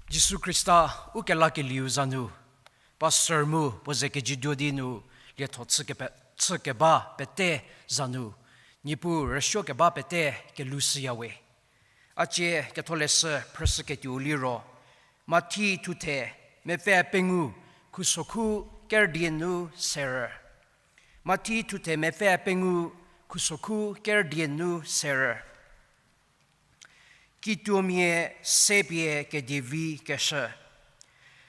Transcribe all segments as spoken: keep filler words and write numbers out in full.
Jisu Khrista ukelakelieu za nu, Pastor mu puo ze kejüduo di nu lietho chü keba pete za nu, Niepuu rüsuo keba pete kelou shüyawe. A cie ketholeshü phrüshüketuou liro, Mathi thuthe mepfü pengou khusokhu kerdie nu serü. Mathi thuthe mepfü pengou khusokhu kerdie nu serü. Kituomia se pie kedievi keshü.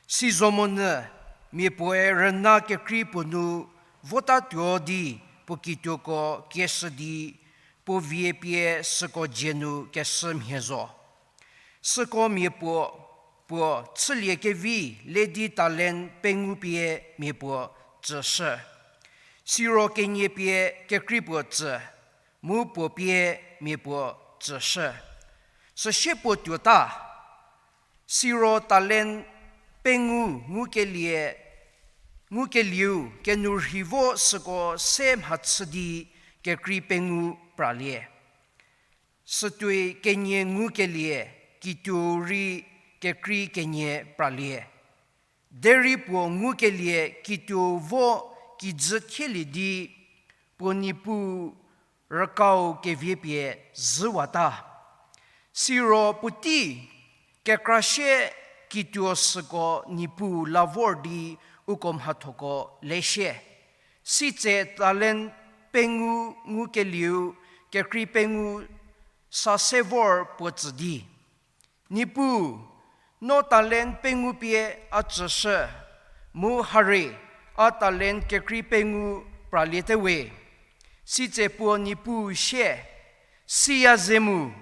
Sizomonyü mia puoe rüna kekrei puo nu votatuo di puo kituoko kieshü di puo vie pie süko dzie nu keshü mhie zo. Süko mia puo, puo chülie kevi le di talent pengou pie mia puo tsüshü. Siro kenie pie kekrei puo tsü, mu puo pie mia puo tsüshü. Süsie puo tuota, siro talent pengou ngukelie, ngukelieu kenourhi vo süko se mhachü di kekrei pengou pralie. Sütuoi kenie ngukelie kituo rei kekrei kenie pralie. Derei puo ngukelie kituo vo kijü thielie di puo niepuu rükau kevie pie zhüwata. Siro puotei kekrasie kituo süko niepuu la vor di uko mhathoko lesie. Sitse talent pengou ngukelieu kekrei pengou sa se vor puo tsü di, Niepuu, no talent pengou pie a tsüshü, mu hare, a talent kekrei pengou pralietewe. Sitse puo niepuu sie, siya ze mu,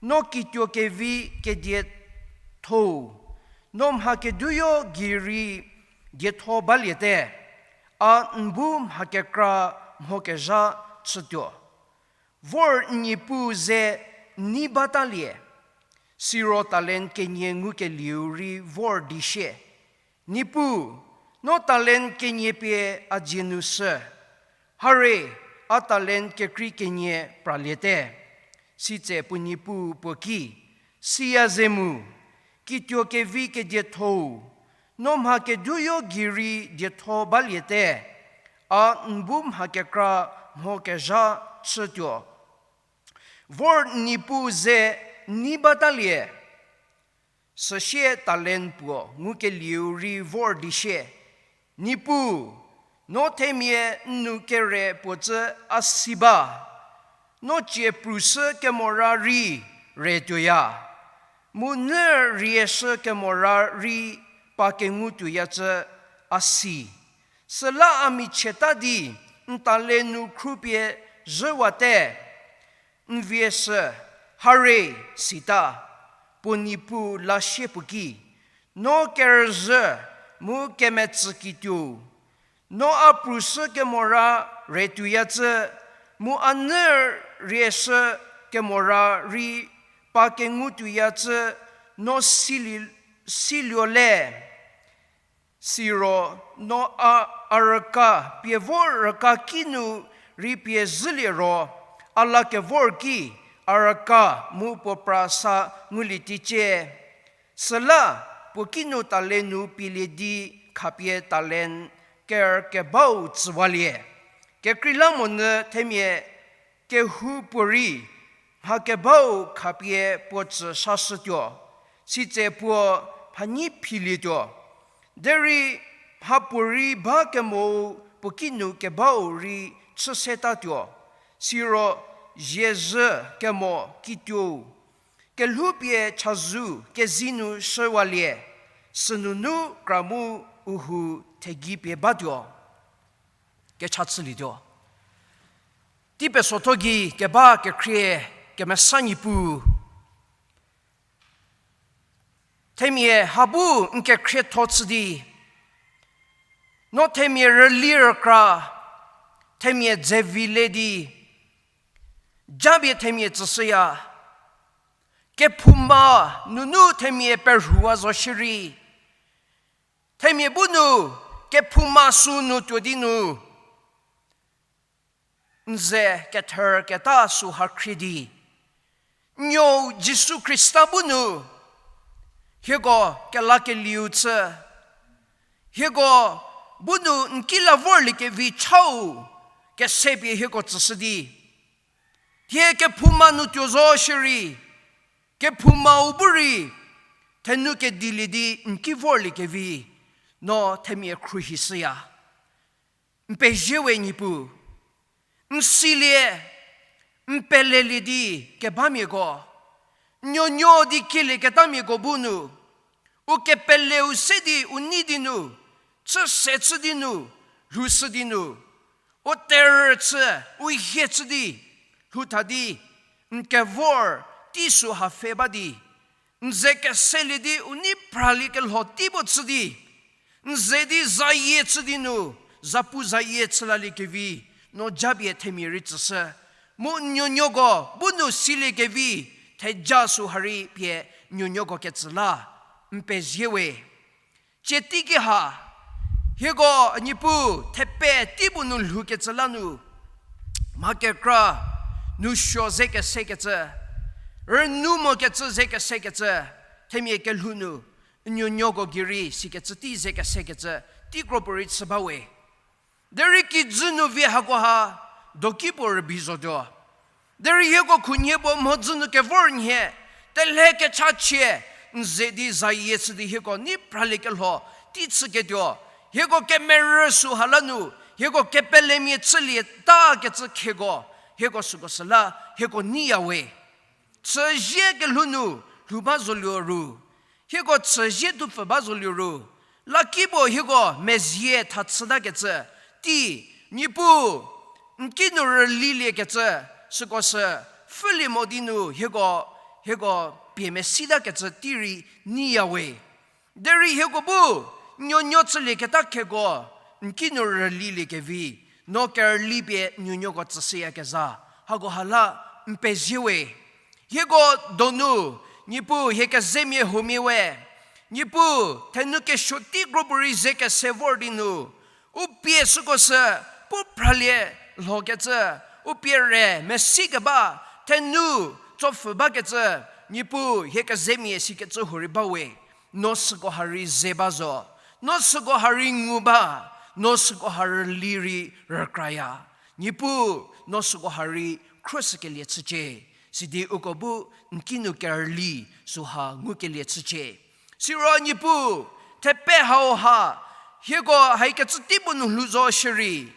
no kituo kevi kediethou, no mha keduyo gei rei dietho baliete, a n bu mha kekra mhokezha chütuo. Vor n niepuu ze n nei batalie. Siro talent kenie ngukelieu rei vor di sie, Niepuu, no talent kenie pie a dzie nu shü. Hare, a talent kekrei kenie praliete. Sitse puo niepuu puo ki, siya ze mu, kituo kevi kediethou, no mha keduyo gei rei dietho baliete, a n bu mha kekra mhokezha chütuo. Vor n niepuu ze n nei batalie. Süsie talent puo ngukelieu rei vor di sie, Niepuu, no themia n nu kere puo cü a si ba, no cie prushü kemora rei re tuoya, mu nyü rieshü kemora rei pa kengu tuoya cü a si. Süla a michieta di n talent nu khru pie zhüwate. N vie sü, hare, sita, puo niepuu la sie puo ki, no kerüzhü mu kemetsü kituo, no a prushü kemora re tuoya cü, mu a nyü rieshü kemora rei pa kengu tuoya cü, no sili-, siluo le. Siro no a, a rüka pie vo rüka kinu rei pie zhülie ro, a la kevor ki a rüka mu puo pra sa ngulie ticie. Süla puo kinu talent nu pielie di khapie talent kerükebau tsüwalie. Kekreilamonyü themia kehoupuorei mha kebau khapie puo tsü sashütuo, sitse puo mhanyi philietuo. Derei mhapuorei ba kemo puo kinu kebau rei chü setatuo, siro ziezhü kemo kituou kelhoupie chazou kezei nu shüwalie, sünunu kra mu u hou thegei pie batuo. Kecha chülietuo. Tei pesotho gei keba kekhrie kemesa Niepuu, themia ha bu n kekhrietho chü di, no themia rüli rükra, themia dzevi le di, japie themia tsüshüya, kephouma nunu themia perhuwa zo shierei, themia bu nu kephouma sü nu tuo di nu, n ze ketherketa süha khrie di, Nuou Jisu Khrista bu nu hieko kelakelieu chü, hieko bu nu n ki la vorliekevi chau, kese pie hieko tsüshü di. Thie kephouma nu tuo zo shierei, kephoumau bu rei, thenu kedilie di n ki vorliekevi, no themia khruohishüya. N pezie we Niepuu, n silie, n pelelie di kebamiako, nuonuo di kielieketamiako bu nu, u kepeleu se di u nei di nu, chü se chü di nu, lhoushü di nu, u terhü chü, u hie chü di, lhou tha di, n kevor tei süha pfhe ba di, n ze keselie di u nei phralie kelho tei puo chü di, n ze di zayie chü di nu, zapu zayie chü laliekevi, no japie themia rei tsüshü. Mu nuonuoko bu nu siliekevi, theja süha rei pie nuonuoko ketsü la, n pezie we. Tsie teiki ha, hieko Niepuu thepe tei puo nu lhoukecü la nu, mha kekra nu suo ze kesekecü, rünu mokecü ze kesekecü, themia kelhou nu, nuonuoko gei rei sikecü tei ze kesekecü, tei kro puorei chü ba we. Derei kijü nu vi hakoha, doki puo rübei zotuo. Derei hieko khunhie puo mhodzü nu kevor nhie, telhe kechachie, n ze di zayie chü di hieko nei phralie kelho tei chüketuo. Hieko kemerü süha la nu, hieko kepelemia chülie takecü khieko, hieko süko süla, hieko neiya we. Chüzie kelhou nu lhou ba zoliro, hieko chüzie tupfü ba zoliro, la ki puo hieko mezie tha chütakecü tei, Niepuu, n ki nu rüliliekecü, süko sü pfhülie mo di nu hieko, hieko pie mesitakecü tei rei neiya we. Derei hieko bu, nuonuo chülieketa khieko, n ki nu rüliliekevi, no kerüli pie nuonuoko tsüshüyakezha, hakoha la n pezie we. Hieko donu, Niepuu hie kezemia huomia we, Niepuu thenu kesuo tei kro puorei ze kese vor di nu, u pie süko sü, pu phralie lhokecü, u pie re mesi keba, thenu tsopfü bakecü, Niepuu hie kezemia sikecü huorei ba we, no süko ha rei ze ba zo, no süko ha rei ngu ba, no süko ha rüli rei rükraya. Niepuu, no süko ha rei khruoshükelie chücie, sidi uko bu n ki nu kerüli süha ngukelie chücie. Siro Niepuu, thepe hauha, hieko haikecü tei puo nu lhou zo shierei,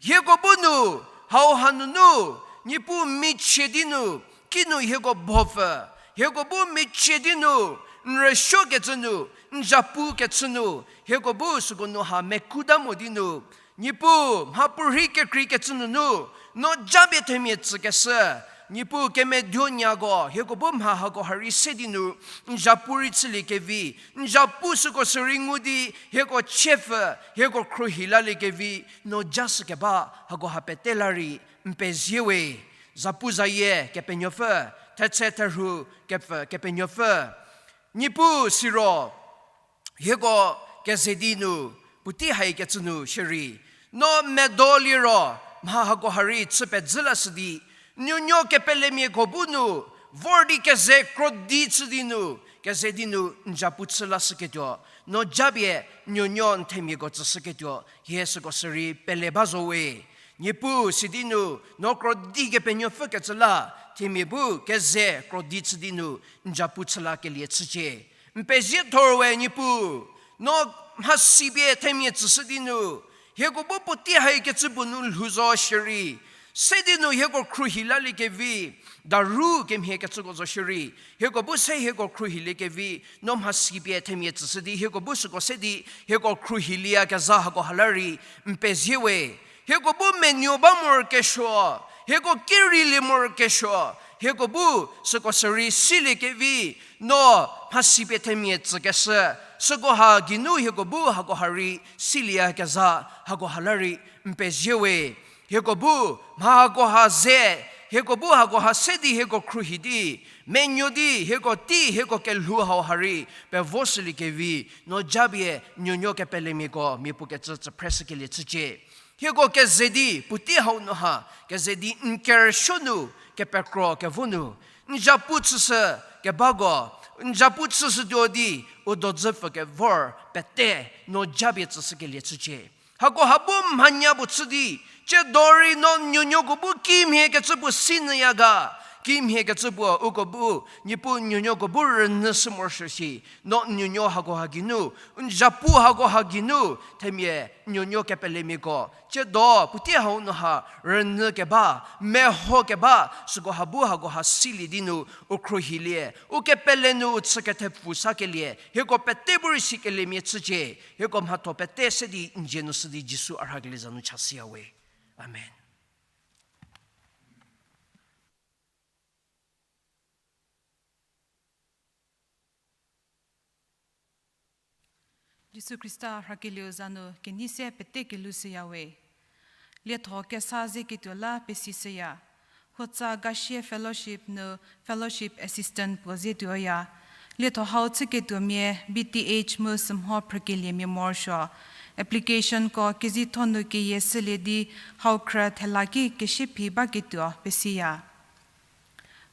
hieko bu nu, hauha nunu, Niepuu michie di nu, ki nu hieko bopfü, hieko bu michie di nu, n rüsuokecü nu, n zapukecü nu, hieko bu süko nu ha mekuta mo di nu, Niepuu, mhapuorei kekreikecü nunu, no japie themia tsükeshü, Niepuu kemeduonyako hieko bu mha hako ha rei se di nu, n zapu rei chüliekevi, n zapu süko sü rei ngu di, hieko chiepfü, hieko khruohi laliekevi, no ja shükeba hako ha pete la rei, n pezie we, zapu zayie Kepenuopfü, thetse therhu kepfü Kepenuopfü. Niepuu siro, hieko keze di nu, puotei haikecü nu shierei, no medo liro, mha hako ha rei chü pezhü lashü di, nuonuo kepelemiako bu nu, vor di keze krodi chü di nu, keze di nu n zapu chü lashüketuo, no japie nuonuo n themiako tsüshüketuo, hie süko sü rei pele ba zo we. Niepuu sidi nu, no krodi Kepenuopfü kecü la, themia bu keze krodi chü di nu, n zapu chü lakelie chücie. N pezie thor we Niepuu, no mhasi pie themia tsüshü di nu, hieko bu puotei haikecü puo nu lhou zo shierei, se di nu hieko khruohi laliekevi, daru kemhie kecüko zo shierei, hieko bu se hieko khruohiliekevi, no mhasi pie themia tsüshü di hieko bu süko se di hieko khruohilieyakezha hako ha la rei, n pezie we. Hieko bu menuo ba morokesuo, hieko kerilie morokesuo, hieko bu süko sü rei siliekevi, no mhasi pie themia tsükeshü, süko ha geinu hieko bu hako ha rei silieyakezha hako ha la rei n pezie we. Hieko bu mha hako ha ze, hieko bu hako ha se di hieko khruohi di, menuo di hieko tei hieko kelhou hau ha rei pevo shüliekevi, no japie nuonuo kepelemiako mia puo kecü tsüphreshükelie chücie. Hieko keze di puotei hau nu ha, keze di n kerüsuo nu, kepekro kevo nu, n zapu chüshü kebako, N zapu chüshütuo di, u dodzü pfü kevor pete no japie tsüshükelie chücie. Hako ha bu mhanya puo chü di, tsiedo rei no n nuonuoko bu kimhie kecü puo si nyüya ga, kimhie kecü puo uko bu, Niepuu n nuonuoko bu rünyü shü morosuo shi, no n nuonuo hako ha geinu, n zapu hako ha geinu, themia n nuonuo kepelemiako, tsiedo puotei hau nu ha rünyü keba, meho keba, süko ha bu hako ha silie di nu, u khruohilie, u kepele nu u chü kethepfu sakelie, hieko pete bu rei sikeliemia chücie, hieko mhatho pete se di n dzie nu shü di Jisu a rhakelie za nu chashüya we. Amen. Jisu Khrista rhakelieu za nu kenei se pete kelou shüya we. Lietho kesa zeketuo la pesishüya. Huotsa Gasie Fellowship nu Fellowship Assistant puo zetuoya. Lietho hau chüketuomia B Th mu sümho phrükeliemia morosuo. Applicationko kezitho nu keyie shülie di hau khrü thela ki kesiephi baketuo pesiya.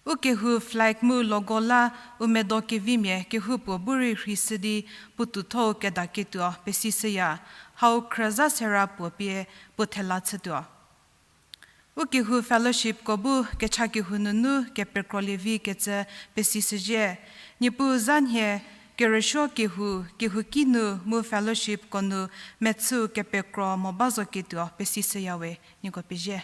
U kehou flag mu logo la u medo kevimia kehoupuo bu rei rheishü di puotoutho-u kedaketuo pesishüya, hau khrü zha sera puo pie puo thela chütuo. U kehou fellowshipko bu kecha kehou nunu kepekrolie vi kecü pesishüzhie. Niepuu zha nhie kerüsuo kehou, kehouki nu mu fellowshipko nu mechüu kepekro mo ba zoketuo pesishüya we, nieko pezie.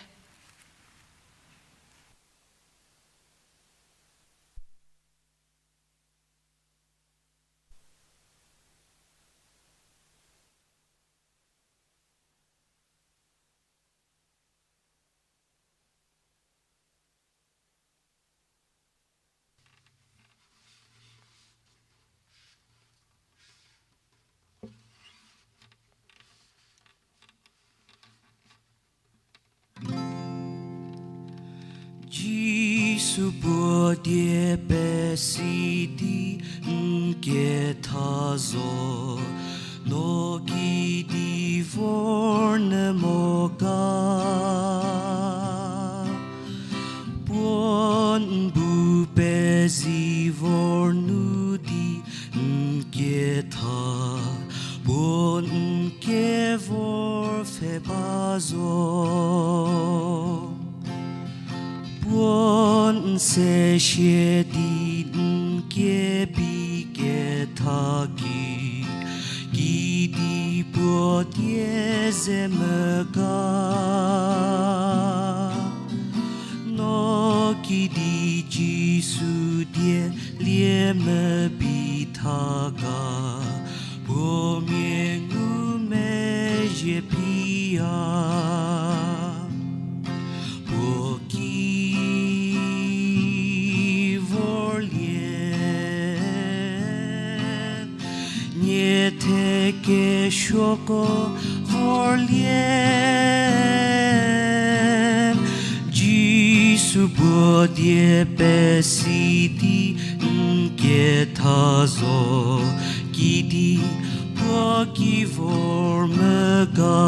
Jisu puo die pesi di n ketha zo, no kidi vor nyü mo ga. Puo n bu pezie vor nu di n ketha, puo n kevor pfhe ba zo. Puo n se sie di n kebi ketha ki, kidi puo die ze mo ga. No kidi Jisu die lie mebi tha ga, puo mia ngumezhie phi ya. Puo ki vorlie, nie the kesuoko vorlie. Jisu puo die pesi di n ketha zo, kidi puo ki vor mo ga.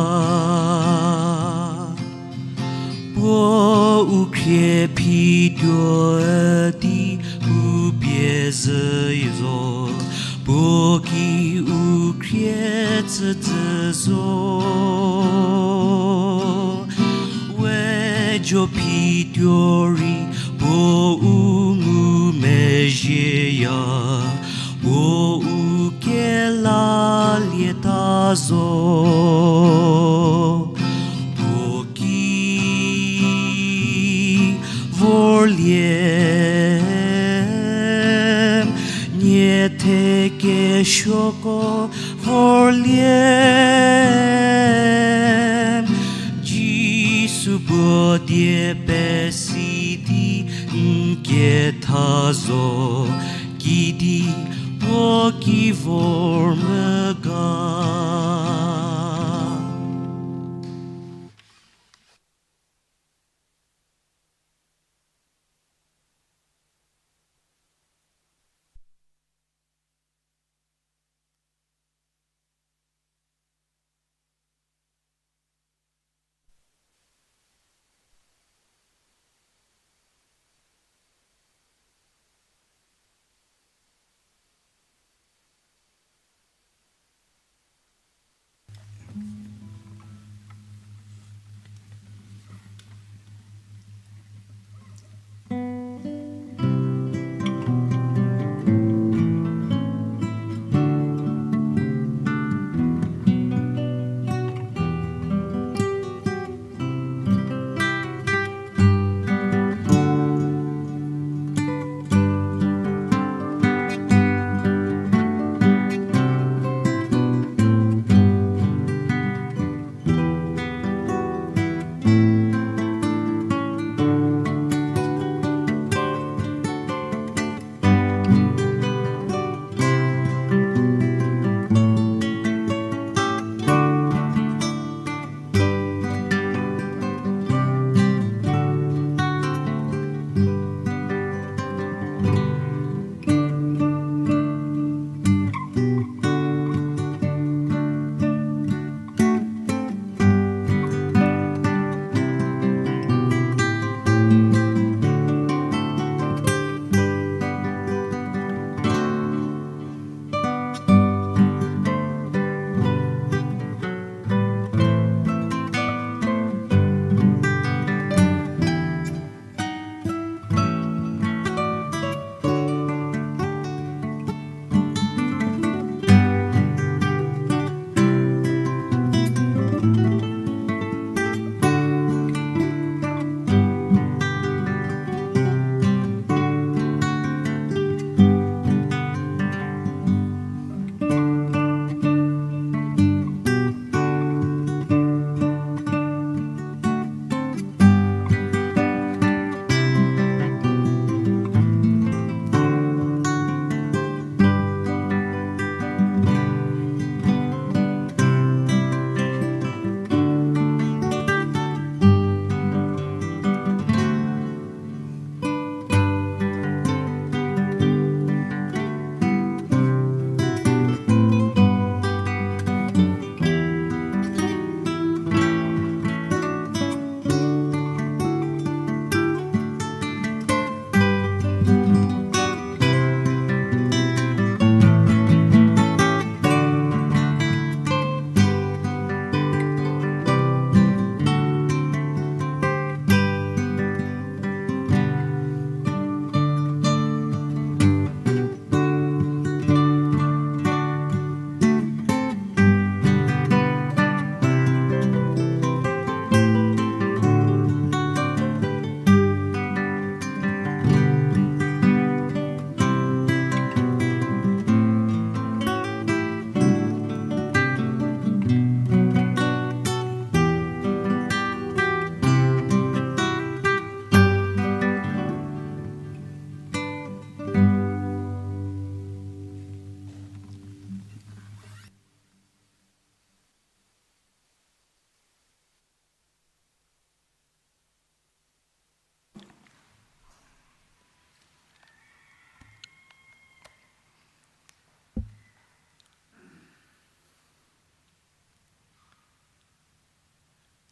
Puo u khrie phituo di u pie zhü zo, puo ki u khrie tsütsü zo. We jo phituo rei puo u ngumezhie ya, puo u kelalieta zo. Puo ki vorlie, nie the kesuoko vorlie. Jisu puo die pesi di n ketha zo, kidi puo ki vor mo ga.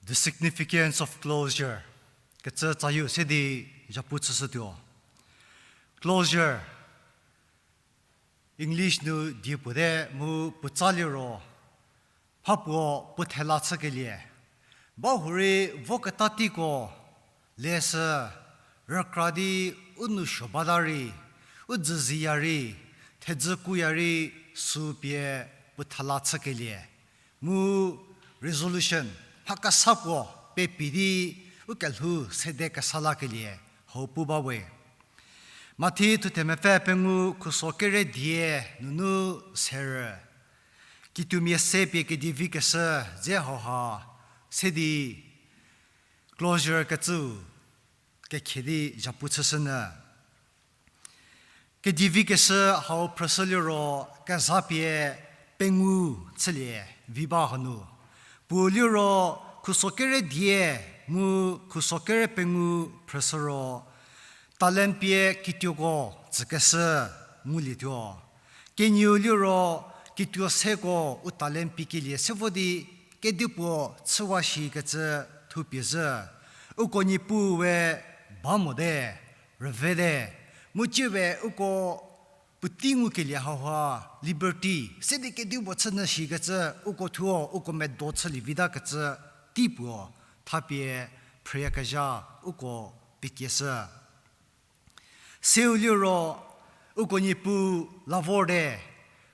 The significance of closure kecü tsayu se di zhapu chüshütuo. Closure, English nu die puo te mu puotsa liro, mhapuo puo thela chükelie. Bahurei voketa teiko leshü, rükra di u nou suo bata rei, u dzüziya rei, thedzü kuya rei, sü pie puo thela chükelie. Mu resolution, mha kesa puo pepi di u kelhou sede kesa lakelie, hau pu bawe. Mathi thuthe mepfü pengou khuso kere die nunu serü. Kituomia se pie kedivi keshü dze hauha se di closure kecü kekhie di zhapu chüshünyü. Kedivi keshü hau phrüshü liro kezha pie pengou chülie vi ba hanu. Puo liro khuso kere die mu khuso kere pengou phrüshü ro talent pie kituoko tsükeshü ngulietuo. Kenieu liro kituo seko u talent pikelie se vo di kedipuo chüwa shikecü thupie zhü. Uko Niepuu we ba mote, rüvete, mu ciewe uko puotei ngukelie hauha liberty se di kedipuo chünyü shikecü uko thuo uko medo chülie vitakecü teipuo thapie phrüyakezha uko pekieshü. Seu liro uko Niepuu la vorte,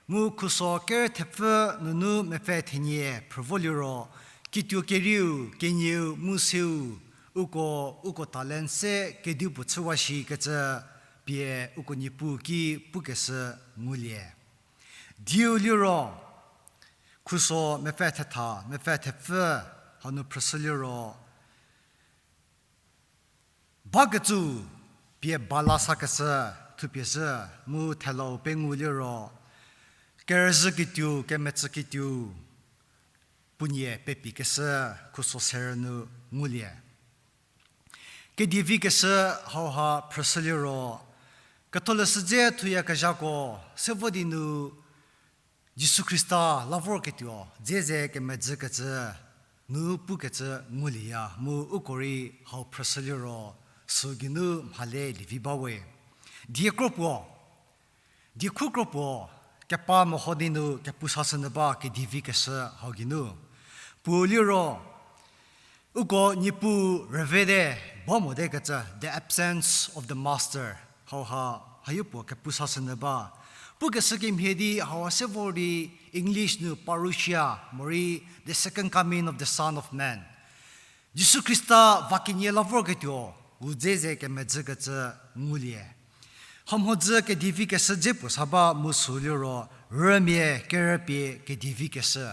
mu khuso kere thepfü nunu mepfü thenie phrü vo liro, kituo kerieu, kenieu mu seu, uko, uko talent se kedipuo chüwa shikecü pie uko Niepuu ki pukeshü ngulie. Diu liro, khuso mepfü thetha, mepfü thepfü hanu phrüshü liro, bakecü pie ba la sakeshü thupie zhü, mu thelau pengou liro, kerüzhü kituo, kemetsü kituo, puonie pepikeshü khuso serü nu ngulie. Kedivi keshü hauha phrüshü liro, ketholeshü dze thuyakezhako se vo di nu Jisu Khrista la vorketuo dze ze kemedzükecü nu pukecü ngulieya mu uko rei hau phrüshü liro sü geinu mhale lievi bawe. Die kro puo, diekhu kro puo, kepa meho di nu kepusashünyü ba kedivi keshü hau geinu. Puo liro, uko Niepuu rüvete, ba motekecü, the absence of the master. Hauha, hayo puo kepusashünyü ba. Pukeshü kemhie di hauha se vor di English nu parousia, morei the second coming of the Son of Man. Jisu Khrista va kenie la vorketuo, u dze ze kemedzükecü ngulie. Hamhodzü kedivi keshü dze puo sa ba mu sü liro, rümia kerüpie kedivi keshü.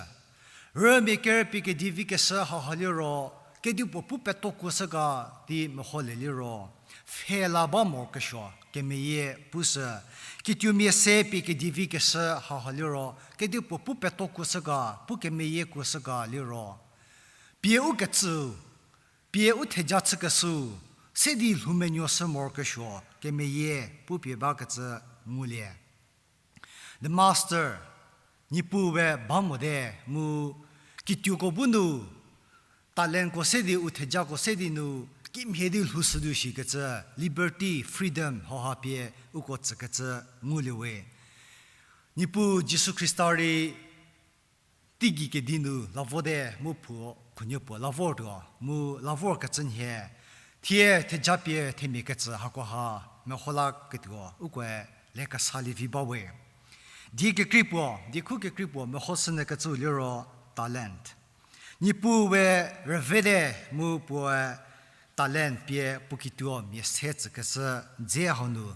Rümia kerüpie kedivi keshü hauha liro, kedipuo pu peto kuoshü ga di meholie liro, pfhe la ba morokesuo kemeyie pushü. Kituomia se pie kedivi keshü hauha liro, kedipuo pu peto kuoshü ga, pu kemeyie kuoshü ga liro, pie u kecü, pie u theja chükeshü, se di lhoumenuoshü morokesuo kemeyie pupie bakecü ngulie. The master, Niepuue ba mote mu kituoko bu nu, talentko se di u thejako se di nu, kimhie di lhoushütuo shikecü, liberty, freedom, hauha pie uko tsükecü ngulie we. Niepuu Jisu Khrista rei teigei kedi nu la vote mu puo khunhie puo la vortuo, mu la vorkecü nhie, thie thejapie themia kecü hakoha meho laketuo ukoe le kesalie vi ba we. Die kekrei puo, diekhu kekrei puo mehoshünyü kecüu liro talent. Niepuue rüvete mu puoe talent pie puo kituo mia se tsükecü dze hau nu.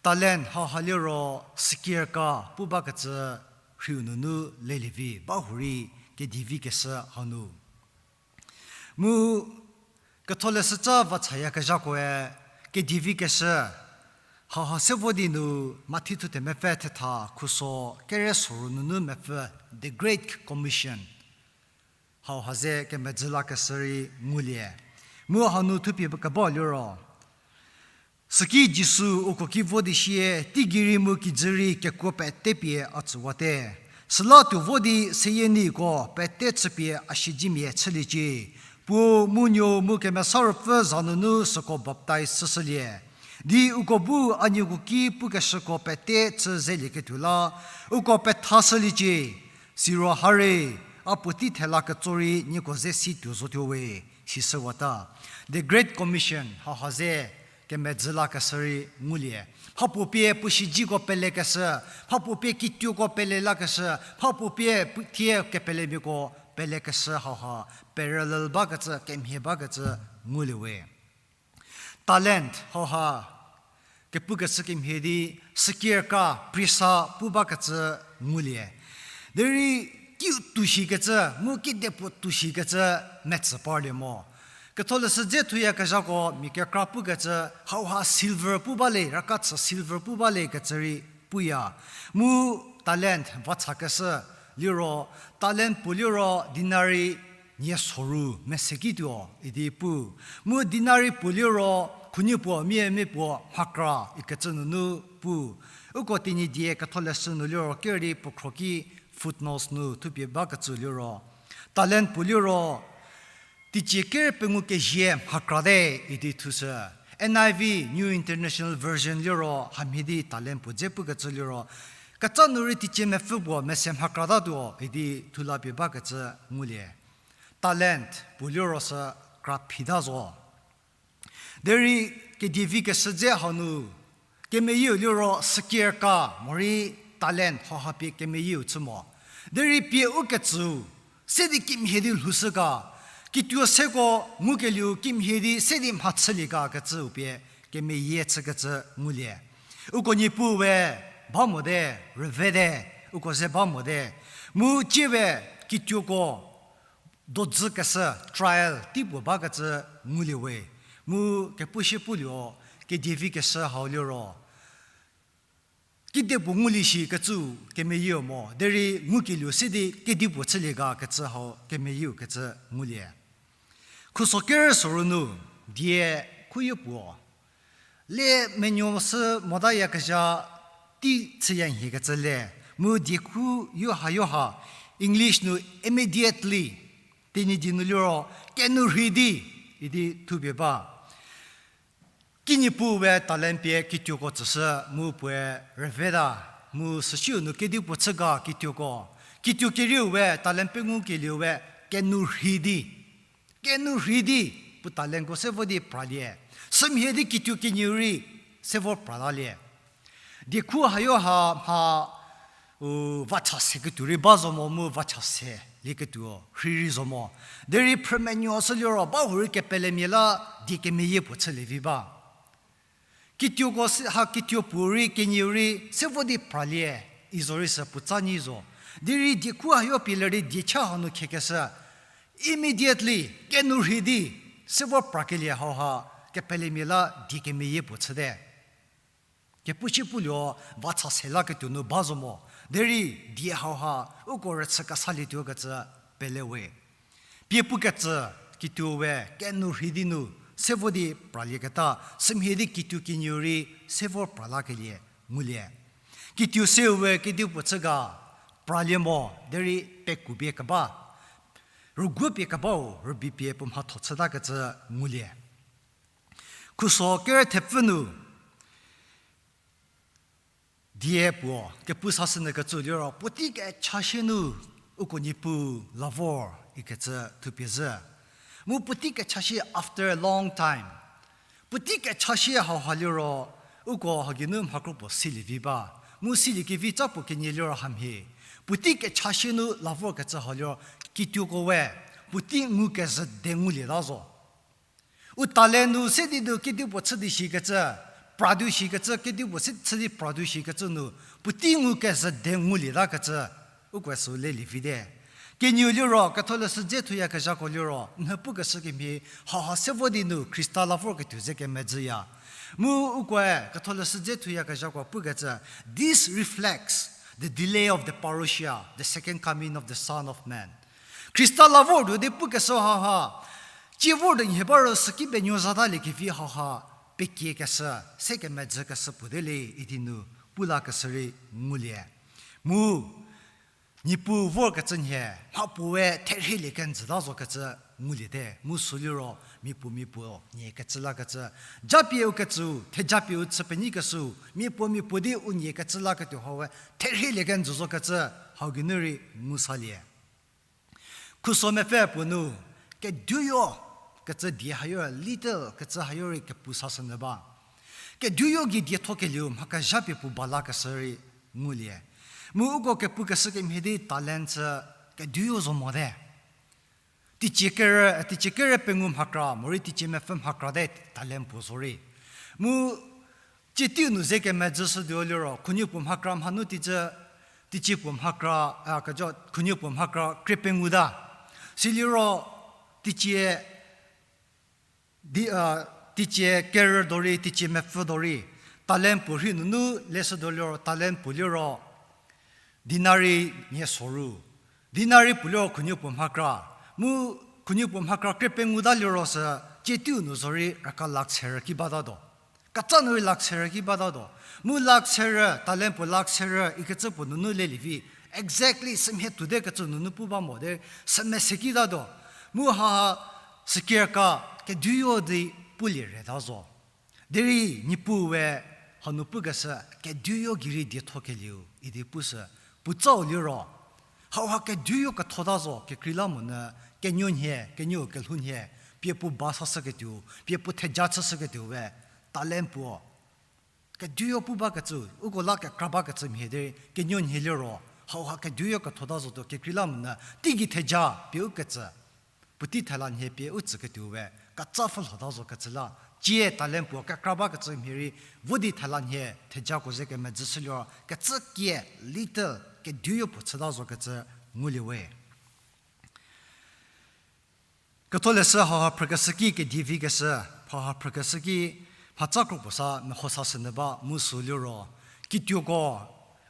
Talent hauha liro sikirka pu bakecü rhiu nunu lelie vi ba hurei kedi vi keshü hau nu. Mu ketholeshüca vachayakezhakoe kedi vi keshü hauha se vo di nu Mathi thuthe mepfü thetha khuso kere soru nunu mepfü, the Great Commission. Hauha ze kemedzü lakeshü rei ngulie. Mu hanu thupie keba liro, süki Jisu uko ki vo di sie, teigei rei mu kijü rei kekuo pete pie a tsüwate. Süla tuo vo di seyie neiko pete chüpie a siedzemia chüliecie. Puo mu Nuo mu Kemesa Ruopfü za nunu süko baptaiz chüshülie. Di uko bu a nieko ki pukeshüko pete chü zelieketuo la, uko pethashüliecie. Siro hare, a puotei thela ketso rei nieko ze si tuo zotuo we, sishüwata. The Great Commission, hauha ze kemedzü lakeshü rei ngulie. Mhapuo pie puo shijiko pelekeshü, mhapuo pie kituoko pele lakeshü, mhapuo pie pu-, thie kepelemiako pelekeshü hauha parallel bakecü, kemhie bakecü ngulie we. Talent hauha kepukeshü kemhie di, sükirka, priesa pu bakecü ngulie. Derei kiu tuoshikecü, mu kidepuo tuoshikecü metsü parlie mo. Ketholeshü dze thuyakezhako mia kekra pukecü, hauha silver pu bale, raka chü silver pu bale kecü rei puya. Mu talent vachakeshü liro, talent puo liro denari nie soru mese kituo idi pu. Mu denari puo liro, khunhie puo, mia mia puo, mhakra ikecü nunu pu. Uko Tenyidie Ketholeshü nu liro ker di puo khro ki footnotes nu thupie bakecü liro, talent puo liro, teicie ker pengou kezie mhakrate idi thushü. N I V, New International Version liro hamhie di talent puo dze pukecü liro, ketsa nu rei teicie mepfü puo mese mhakrata tuo idi thulapie bakecü ngulie. Talent puo liro sü kra phita zo. Derei Kedivi keshü dze hau nu, kemeyieu liro sükirka morei talent hauha pie kemeyieu chü mo. Derei pie ukecüu se di kimhie di lhoushü ga, kituo seko ngukelieu kimhie di se di mhachülie ga kecüu pie kemeyie chükecü ngulie. Uko Niepuu we ba mote, rüvete, uko ze ba mote. Mu cie we kituoko dodzükeshü trial tei puo bakecü ngulie we. Mu kepushie puo liro, Kedivi keshü hau liro, kedipuo ngulie shi kecü kemeyieu mo, derei ngukelieu se di kedipuo chülie ga kecü hau kemeyieu kecü ngulie. Khuso ker soru nu, die khuyo puo le menuo sü motayakezha tei chüya nhie kecü le, mu die khuyo hayo ha, English nu immediately, Tenyidie nu liro, kenou rhei di, idi thupie ba. Kiniepuu we talent pie kituoko tsüshü mu puoe rüveta, mu süsiu nu kedipuo chü ga kituoko. Kituo kerieu we talent pengou kelieu we kenou rhei di, kenou rhei di, puo talentko se vo di pralie. Sümhie di kituo kenieu rei se vo pralalie. Diekhu hayo ha mha, u, vacha se ketuo rei ba zo mo mu vacha se lieketuo rhei rei zo mo. Derei phrümenuo sü liro ba hurei kepelemia la die kemeyie puo chülie vi ba. Kituoko se, ha kituo puo rei kenieu rei se vo di pralie, i zo rei sü puotsa nyi zo. Derei diekhu hayo pie ler di diecha hanu khiekeshü, immediately, kenou rhei di, se vo prakelie hau ha, kepelemia la die kemeyie puo chüte. Kepushie puo liro vacha se laketuo nu ba zo mo. Derei die hau ha, uko rüchü kesalietuo kecü pele we. Pie pukecü kituo we kenou rhei di nu, se vo di pralieketa, sümhie di kituo kenieu rei se vo pralakelie ngulie. Kituo seu we kedipuo chü ga, pralie mo, derei pekuo pie keba, rüguo pie kebau rübei pie puo mhatho chütakecü ngulie. Khuso ker thepfü nu, die puo kepu sashünyü kecü liro, puotei kechashie nu uko Niepuu la vor ikecü thupie zhü. Mu puotei kechashie after a long time. Puotei kechashie hau ha liro, uko hagei nu mha kropuo silie vi ba. Mu silie kevi ca puo kenie liro hamhie. Puotei kechashie nu la vorkecü hau liro, kituoko we, puotei ngu kezhü de ngulieta zo. U talent nu se di nu kedipuo chü di shikecü, pra di shikecü, kedipuo se chü di pra di shikecü nu, puotei ngu kezhü de ngulietakecü, uko sü lelie vite. Kenieu liro, Ketholeshü dze thuyakezhako liro, nhü pukeshü kemhie, hauha se vo di nu Khrista la vorketuo ze kemedzüya. Mu ukoe, Ketholeshü dze thuyakezhako pukecü, this reflects the delay of the parousia, the second coming of the Son of Man. Khrista la vor tuo di pukeshü hauha, tsie vor di nhie ba ro süki penuo zatalie kevi hauha, pekiekeshü, se kemedzükeshü puo de le idi nu, pu lakeshü rei ngulie. Mu, Niepuu vorkecü nhie, mhapuoe therhielie kenjüta zokecü nguliete, mu sü liro mia puo mia puo nie kecü lakecü. Japie u kecüu, thejapie u chü penyikeshüu, mia puo mia puo di u nie kecü laketuo hau we, therhielie kenjü zokecü, hau geinu rei ngu salie. Khuso mepfü puo nu, keduyo kecü die hayo, little kecü hayo rei kepu sashünyü ba. Keduyo gei dietho kelieu mha kezhapie puo ba lakeshü rei ngulie. Mu uko kepukeshü kemhie di talent sü keduyo zo mote. Teicie kerü, teicie kerü pengou mhakra, morei teicie mepfü mhakra te talent puo zorei. Mu tsie teiu nu ze kemedzüshütuo liro, khunuo puo mhakra mhanu teicie, teicie puo mhakra, a, kejo, khunuo puo mhakra krie pengou ta. Siliro, teicie di, a, teicie kerü dorei, teicie mepfü dorei, talent puo rhei nunu leshütuo liro, talent puo liro, denari nie soru. Denari puo liro khunuo puo mhakra. Mu khunuo puo mhakra krie pengou ta liro sü, tsie teiu nu zorei raka lakh serü ki batatuo. Ketsa nu rei lakh serü ki batatuo. Mu lakh serü, talent puo lakh serü ikecü puo nunu lelie vi. Exactly sümhie tuote kecü nunu pu ba mo de, sümese kitatuo. Mu ha, sükirka, keduyo di pulie reta zo. Derei Niepuu we hanu pukeshü, keduyo gei rei dietho kelieu idi pusü, puotsau liro, hauha keduyo kethota zo kekreilamonyü, kenuonhie, kenuo kelhounhie, pie puo ba sashüketuo, pie puo theja chüshüketuo we, talent puo keduyo pu bakecü, uko la kekra bakecü mhie derei, kenuonhie liro, hauha keduyo kethota zotuo kekreilamonyü, teigei theja pie ukecü, puotei thela nhie pie u tsüketuo we, ketsa pfhülhota zokecü la, tsie talent puo kekra bakecü mhie rei, vo di thela nhie thejako ze kemedzüshü liro, kecü kie little keduyo puo chüta zokecü ngulie we. Ketholeshü hauha phrükeshü ki kedievikeshü, hauha phrükeshü ki mhatsa kro puo sa meho sashünyü ba mu sü liro, kituoko,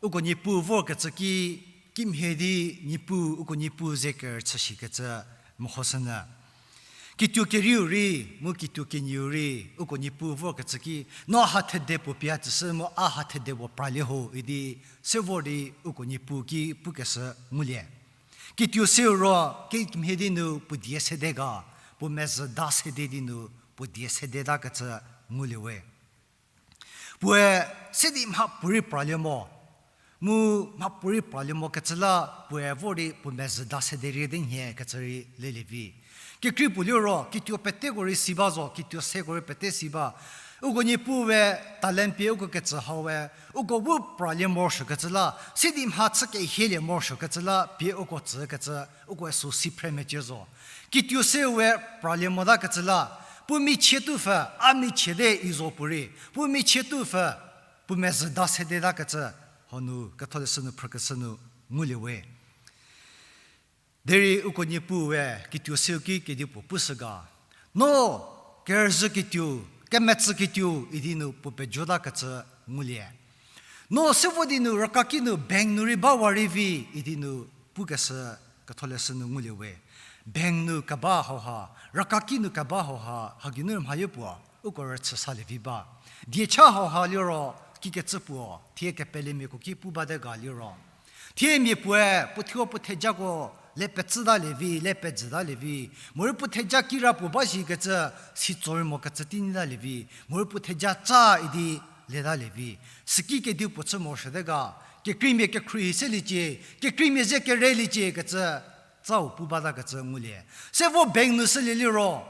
uko Niepuu vorkecü ki, kimhie di Niepuu, uko Niepuu ze kerüchü shikecü mehoshünyü. Kituo kerieu rei, mu kituo kenieu rei, uko Niepuu vorkecü ki, no ha thede puo pie a tsüshü mu a ha thede puo pralie ho idi, se vor di uko Niepuu ki pukeshü ngulie. Kituo seu ro, kimhie di nu puo die sede ga, puo mezhü da sede di nu, puo die sede takecü ngulie we. Puoe se di mhapuorei pralie mo, mu mhapuorei pralie mokecü la puoe vor di puo mezhü da sede rie di nhie kecü rei lelie vi. Kekrei puo liro, kituo peteko rei si ba zo, kituo seko rei pete si ba. Uko Niepuu we talent pie uko ketsü hau we, uko bu pralie morosuokecü la, se di mha chü kehielie morosuokecü la pie uko tsükecü, uko süu si phre mecie zo. Kituo seu we pralie motakecü la, puo michie tupfü, a michie te i zo puorei, puo michie tupfü, puo mezhü da sede takecü, hanu ketholeshü nu phrükeshü nu ngulie we. Derei uko Niepuu we kituo seu ki kedipuo pushü ga, no kerüzhü kituo, kemetsü kituo idi nu puo pejotakecü ngulie. No se vo di nu raka ki nu bank nu rei bawa rei vi idi nu pukeshü ketholeshü nu ngulie we. Bank nu keba hauha, raka ki nu keba hauha, hagei nu mha yopuo, uko rüchü salie vi ba. Diecha hauha liro, kikecü puo, thie kepelemiako ki pu bate ga liro, thie mia puoe puo thuo puo thejako le petsütalie vi, le pejütalie vi, morei puo theja kira puo ba shikecü, si tsorei mokecü tei nyitalie vi, morei puo theja tsa idi letalie vi. Süki kedipuo chü morosuote ga, kekreimia kekhruohi seliecie, kekreimia ze kereliecie kecü, tsau pu batakecü ngulie. Se vo bank nu shülie liro,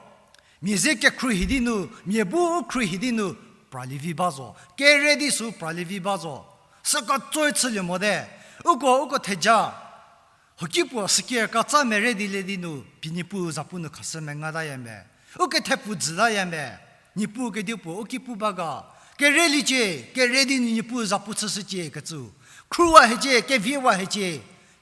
mia ze kekhruohi di nu, mia bu u khruohi di nu, pralie vi ba zo. Kere di sü pralie vi ba zo. Süko tsoi chülie mote. Uko, uko theja. Hoki puo süki raka tsa mere di le di nu, pie Niepuu zapu nu khashü mengataya me. U kethepfu jütaya me. Niepuu kedipuo u ki pu ba ga. Kereliecie, kere di nu Niepuu zapu chüshücie kecü. Khruwa hiecie, keviewa hiecie.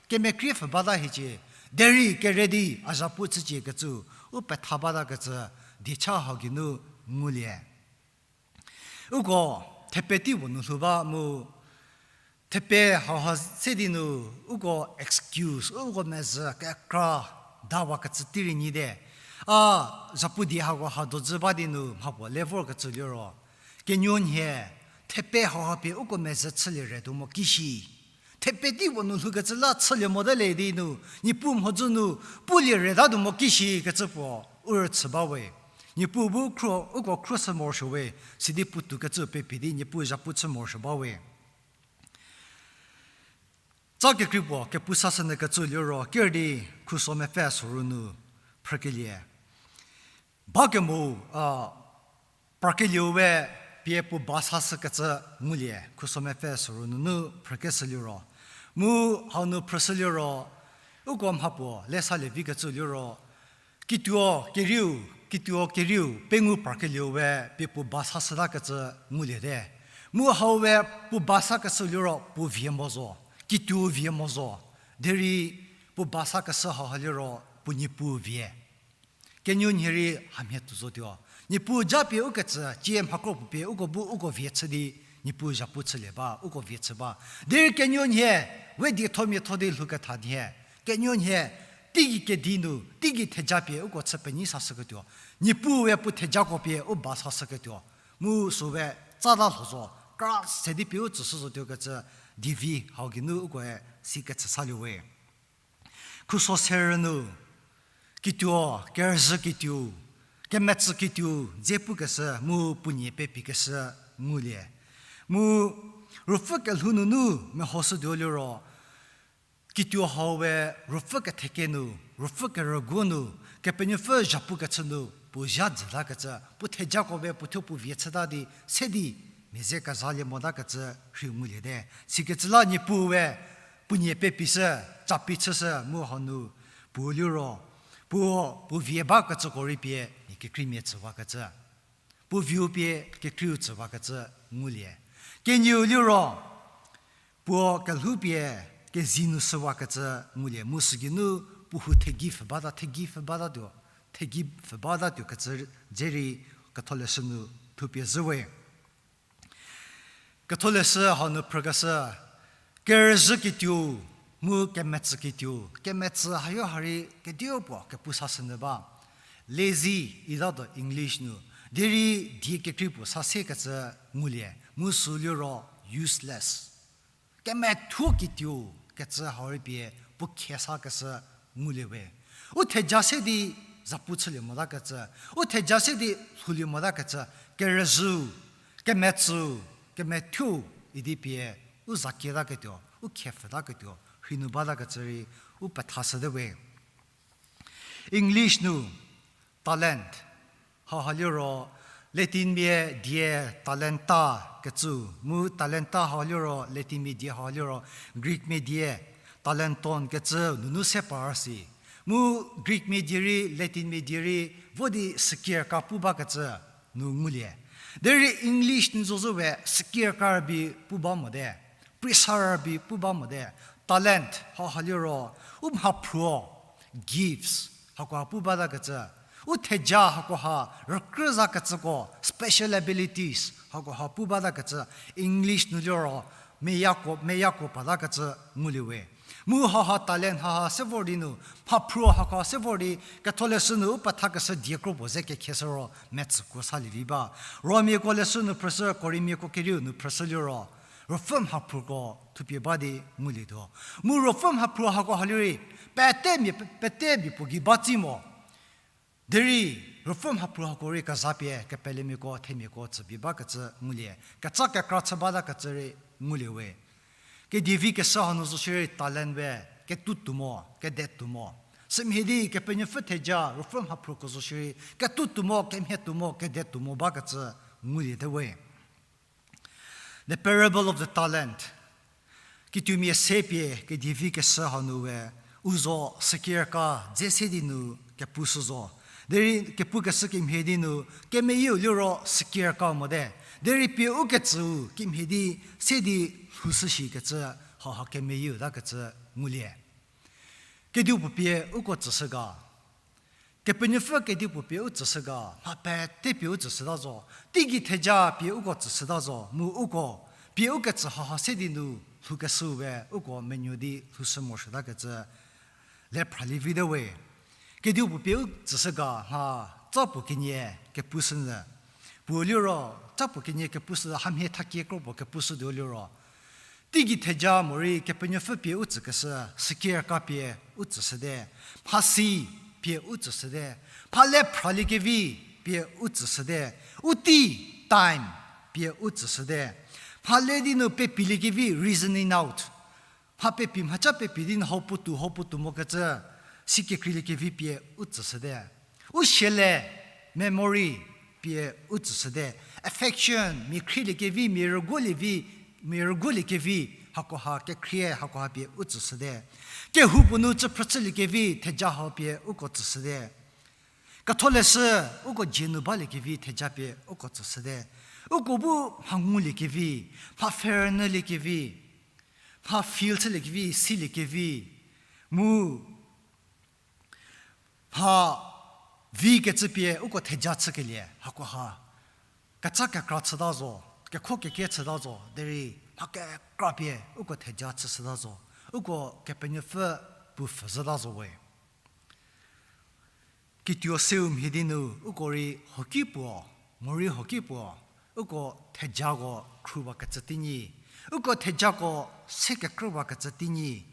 Kemekrie pfhü bata hiecie. Derei kere di a zapu chücie kecü. U petha batakecü. Diecha hau geinu ngulie. Uko thepe tei puo nu lhou ba mu, thepe hauha se di nu, uko excuse, uko mezhü kekra dawakecü tei rei nyite. A, zapu die hako ha dojü ba di nu mha puo le vorkecü liro, kenuonhie, thepe hauha pie uko mezhü chülie retuo mo kishi. Thepedi puo nu lhoukecü la chülie mote le di nu, Niepuu mhodzü nu pulie reta tuo mo ki shikecü puo u rüchü ba we. Niepuu bu khro, uko khro shü morosuo we, sidi puotou kecü pepie di Niepuu zhapu chü morosuo ba we. Tsa kekrei puo kepu sashünyü kecü liro, ker di khuso mepfü soru nu phrükelie. Ba kemo, a, parkelieu we pie puo ba sashükecü ngulie, khuso mepfü soru nunu phrükeshü liro. Mu hau nu phrüshü liro, uko mha puo le salie vikecü liro, kituo kerieu, kituo kerieu, pengou parkelieu we pie puo ba sashütakecü ngulie te. Mu hau we puo ba sakeshü liro puo vie mo zo, kituo vie mo zo. Derei puo ba sakeshü hauha liro puo Niepuu vie. Kenuonhie rei hamhie tuo zotuo. Niepuu japie ukecü, cie mhakro puo pie uko bu uko vie chü di, Niepuu zhapu chülie ba, uko vie chü ba. Derei kenuonhie, we diethomiatho di lhouketha nhie. Kenuonhie, teigei kedi nu, teigei theja pie uko chü penyi sashüketuo. Niepuu we puo thejako pie u ba sashüketuo. Mu süu we tsata lho zo, kra se di pie u tsüshü zotuo kecü, dievi hau geinu ukoe sikecü salie we. Khuso serü nu, kituo, kerüzhü kituo, kemetsü kituo, dze pukeshü, mu puonie pepiekeshü ngulie. Mu ruopfü kelhou nunu mehoshütuo liro, kituo hau we ruopfü ketheke nu, ruopfü kerüguo nu, Kepenuopfü zhapukecü nu, puo zha dzütakecü, puo thejako be puo thuo puo vie chüta di, se di, mia ze kezalie motakecü rhi ngulie te. Sikecü la Niepuu we, puonie pepieshü, capi chüshü, mu hanu, puo liro, puo, puo vie bakecüko rei pie, mia kekreimia tsüwakecü. Puo vieu pie kekreiu tsüwakecü ngulie. Kenieu liro, puo kelhou pie kezei nu shüwakecü ngulie. Mu sügeinu puo hu thegi pfhü bata, thegi pfhü batatuo, thegi pfhü batatuo kecü dze rei Ketholeshü nu thupie zhü we. Ketholeshü hau nu phrükeshü, kerüzhü kituo, mu kemetsü kituo, kemetsü hayo ha rei kedipuo kepu sashünyü ba. Lazy, itatuo English nu, derei die kekrei puo sa sekecü ngulie, mu süu liro useless. Kemethuo kituo kecü hau rei pie puo khie sakeshü ngulie we. U theja se di zapu chülie motakecü, u theja se di lhoulie motakecü, kerüzhüu, kemetsüu, kemethuou idi pie u za kietaketuo, u khie pfhütaketuo, rhi nu batakecü rei u pethashüte we. English nu talent, hauha liro Latinmia die talenta kecü, mu talenta hau liro Latinmia die hau liro Greekmia die talenton kecü nunu se par si. Mu Greekmia die rei Latinmia die rei vo di sükirka pu bakecü nu ngulie. Derei English nu zo zhü we sükirka rübei pu ba mote, prisa rübei pu ba mote, talent hauha liro u mhaphruo, gifts, hakoha pu batakecü, u theja hakoha rükrü zakecüko, special abilities hakoha pu batakecü, English nu liro meyako, meyako patakecü ngulie we. Mu haha talent haha se vor di nu, mhaphruo hakoha se vor di, Ketholeshü nu u pethakeshü die kro puo ze kekhie sü ro metsüko salie vi ba. Romiako leshü nu phrüshü, Korinmiako kerieu nu phrüshü liro, ruopfü mhaphruoko thupie ba di ngulietuo. Mu ruopfü mhaphruo hakoha lirei, pete mia, pete mia puo gei ba tsi mo. Derei ruopfü mhaphruo hako rei kezapie kepelemiako themiako tsüpie bakecü ngulie, kecha kekra chü batakecü rei ngulie we. Kedievi keshü hanu zo shierei talent we ketuo tuo mo, kede tuo mo. Sümhie di Kepenuopfü theja ruopfü mhaphruoko zo shierei ketuo tuo mo, kemhie tuo mo, kede tuo mo bakecü nguliete we. The Parable of the Talent. Kituomia se pie kedievi keshü hanu we, u zo sükirka dze se di nu kepushü zo. Derei kepukeshü kemhie di nu, kemeyieu liro sükirka mote. Derei pie ukecüu kemhie di se di lhoushü shikecü haha kemeyieu takecü ngulie. Kedipuo pie uko tsüshü ga. Kepenuopfü kedipuo pie u tsüshü ga, mha pete pie u tsüshüta zo. Teigei theja pie uko tsüshüta zo, mu uko pie ukecü haha se di nu lhoukeshü we uko menuo di lhoushü morosuotakecü le phralie vite we. Kedipuo pie u tsüshü ga mha tsa puo kenie kepushünyü. Puo liro, tsa puo kenie kepushü, hamhie thakie kro puo kepushütuo liro, Teigei theja morei Kepenuopfü pie u tsükeshü, sükiraka pie u tsüshüte, mhasi pie u tsüshüte, mha le phraliekevi pie u tsüshüte, u tei, time pie u tsüshüte, mha le di nu pepiliekevi, reasoning out, mha pepi, mhaca pepi di nu hau puotou, hau puotou mokecü, si kekreiliekevi pie u tsüshüte. U siele, memory pie u tsüshüte. Affection, mia khrieliekevi, mia rüguolievi, mia rüguoliekevi, hakoha kekhrie, hakoha pie u tsüshüte. Kehoupuo nu tsüphrüchüliekevi, theja hau pie uko tsüshüte. Ketholeshü, uko dzie nu baliekevi, theja pie uko tsüshüte. Uko bu mha nguliekevi, mha pfherünyüliekevi, mha feel chüliekevi, siliekevi, mu mha vikecü pie uko theja chükelie, hakoha kecha kekra chüta zo, kekho keke chüta zo, derei mha kekra pie uko theja chüshüta zo, uko Kepenuopfü pu pfhüzhüta zo we. Kituo seu mhie di nu uko rei hoki puo, morei hoki puo, uko thejako khruwakecü teinyi, uko thejako se kekrüwakecü teinyi,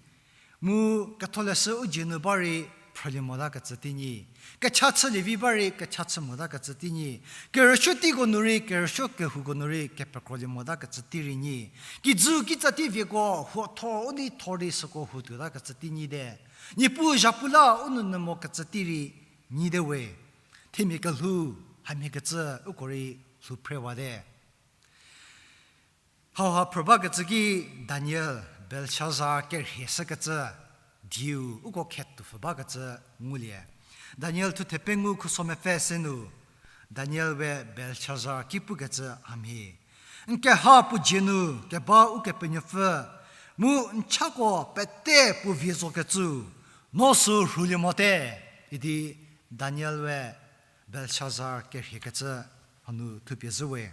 mu ketholeshü u dzie nu ba rei phrülie motakecü teinyi, kecha chülievi ba rei kecha chü motakecü teinyi, kerüsuo teiko nu rei, kerüsuo kehouko nu rei kepekrolie motakecü tei rei nyi, kijü kitsa tei vieko huo thor u nei thor di süko hu tuotakecü teinyi te. Niepuu zhapu la u nounyü mokecü tei rei nyi te we. Themia kelhou, hamhiekecü uko rei lhou phrewate. Hauha phrü bakecü ki Daniel, Belshaza kerhie shükecü dieu uko khetuopfü bakecü ngulie. Daniel thuthe pengou khuso mepfü se nu, Daniel we Belshaza ki pukecü hamhie. N keha puo dzie nu keba Ukepenuopfü, mu n chako pete puo vie zokecü, no sü rhulie mote, idi Daniel we Belshaza kerhiekecü hanu thupie zhü we.